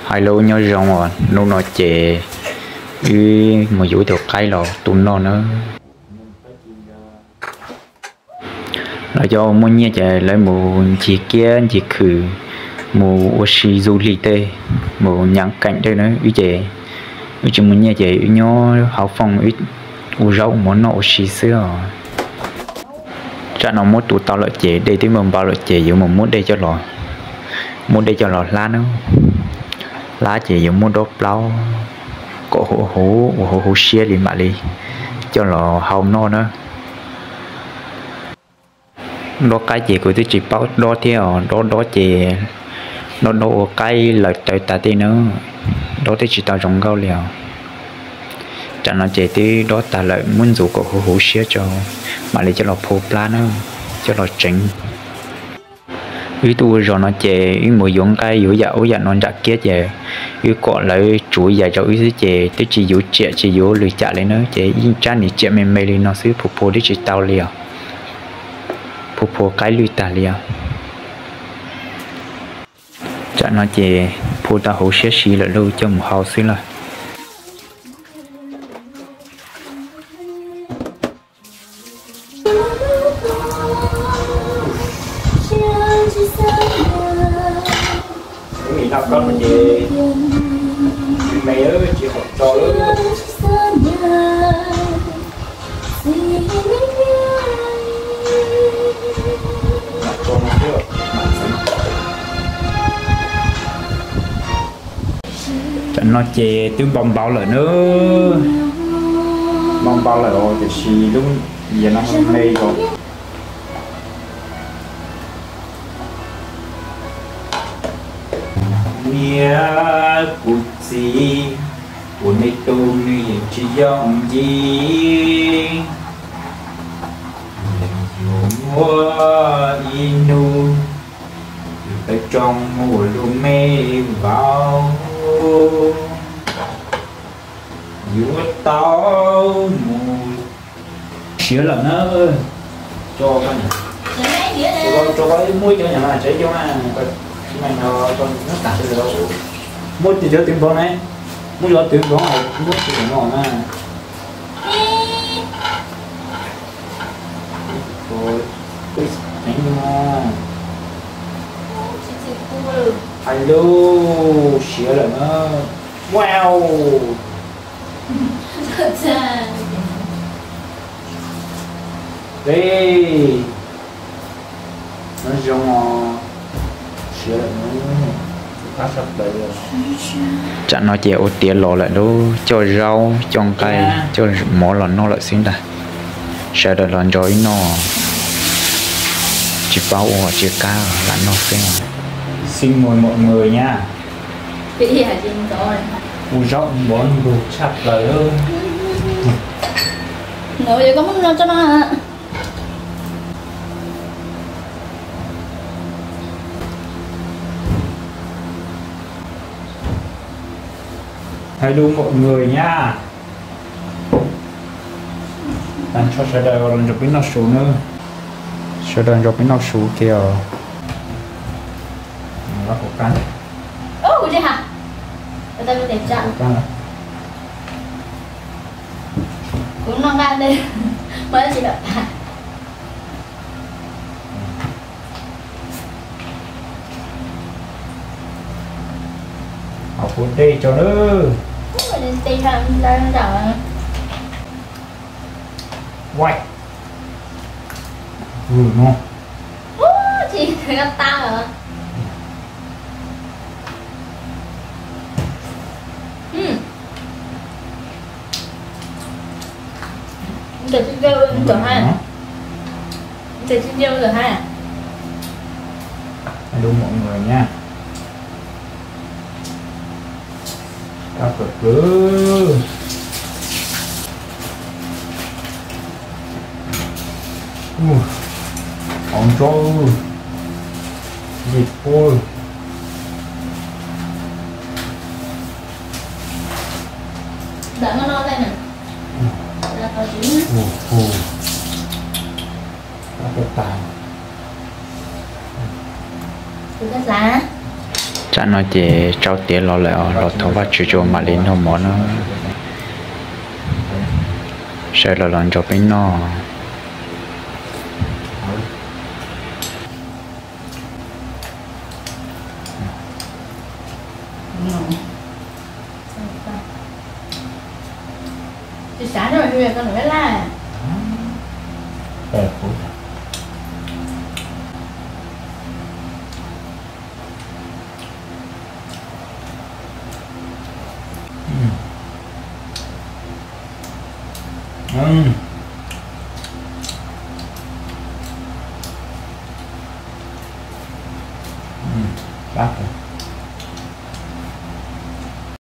Hais lus nyob zoo os, hnub no ces wb mus yuav ib tug qaib los tu noj na. Lawv cov muaj nyiaj ces lawv mus ncig kiab ncig khw, mus ua si du lịch tej, mus ngắm cảnh tej na. Wb ces wb tsis muaj nyiaj ces wb nyob hauv phòng ua zaub ua mov noj ua si xwb os. Tsam no muab tu tau lawm ces dej twb npau npau lawm ces yuav mus muab dej coj los, muab dej coj los hlab na. Hlab ces yuav muab dob plaub kom huv huv, ua huv huv siab li mam li coj los hau noj na. Dob qaib ces kuv twb tsis paub dob thiab os, dob dob ces dob dob ua qaib lawm tawv tas tej na, dob twb tsis tau zoo nkauj li os. Tsam no ces twb dob tas lawm, muab ntxuav kom huv huv siab tso, mam li coj los phua plab na, coj los tseev. Wb tuaj ua zos no ces wb mus yuav nqaij yuav yam ub yam no nram kiab ces wb kom lawv tsuav yam zaum wb xwb ces twb tsis yuav tsiam tsis yuav lwm cam li na, ces yeej tsab niag tsiam me me li no xwb, phua phua twb tsis tau li os. Phua phua qaib lwj tag li os. Tsam no ces phua tau huv siab si lawm lauj, coj mus hau xwb lawm. Tam no ces twb npau npau lawm na, npau npau lawm tiam sis lub yias no me me os. Niam kuv txiv, kuv nej tus nws yeej tsis yooj yim, yuav muaj ib hnub yus peb tsoom muaj lub me vauv, yuav tau mus siav lawm na. Tso, tso muab ib cov nyam mas tsev coob na, muab cov twv npov ne, muab cov twv npov, muab cov no na. Hais lus siav lawm na. Wow. Ej, no zoo os. Siav lawm na. Tsam no ces ua tiav los lawm lauj, coj zaub coj nqaij coj mov los noj lawm xwb ntag. Sawv daws los nrog wb noj, tsis paub ua tsis qab lam noj xwb. Xin mời mọi người nha. Ua zaub mov ntug tshaj plaws. Hais lus mọi người nha. Tag nrho sawv daws los nrog peb noj su nawb. Sawv daws nrog peb noj su kiag os. Kuv noj nqaij ntej, muaj dab tsi lawm tas. Hauv kuv dej tso nawb. Ua, tsis tau tas lawm. Ntawm tsis ncau lawm ha. Ntawm tsis ncau lawm ha. Hello mọi người nha. Tao cov kwv. Ua, hauv nrob, yim pub. Ntawm no no tej na. Ua, ua. Tau tas. Kuv tau xav. Tam no ces tsau tiav los lawm os, los thov Vajtswv tso mam li noj mov na. Sawv los los nrog peb noj.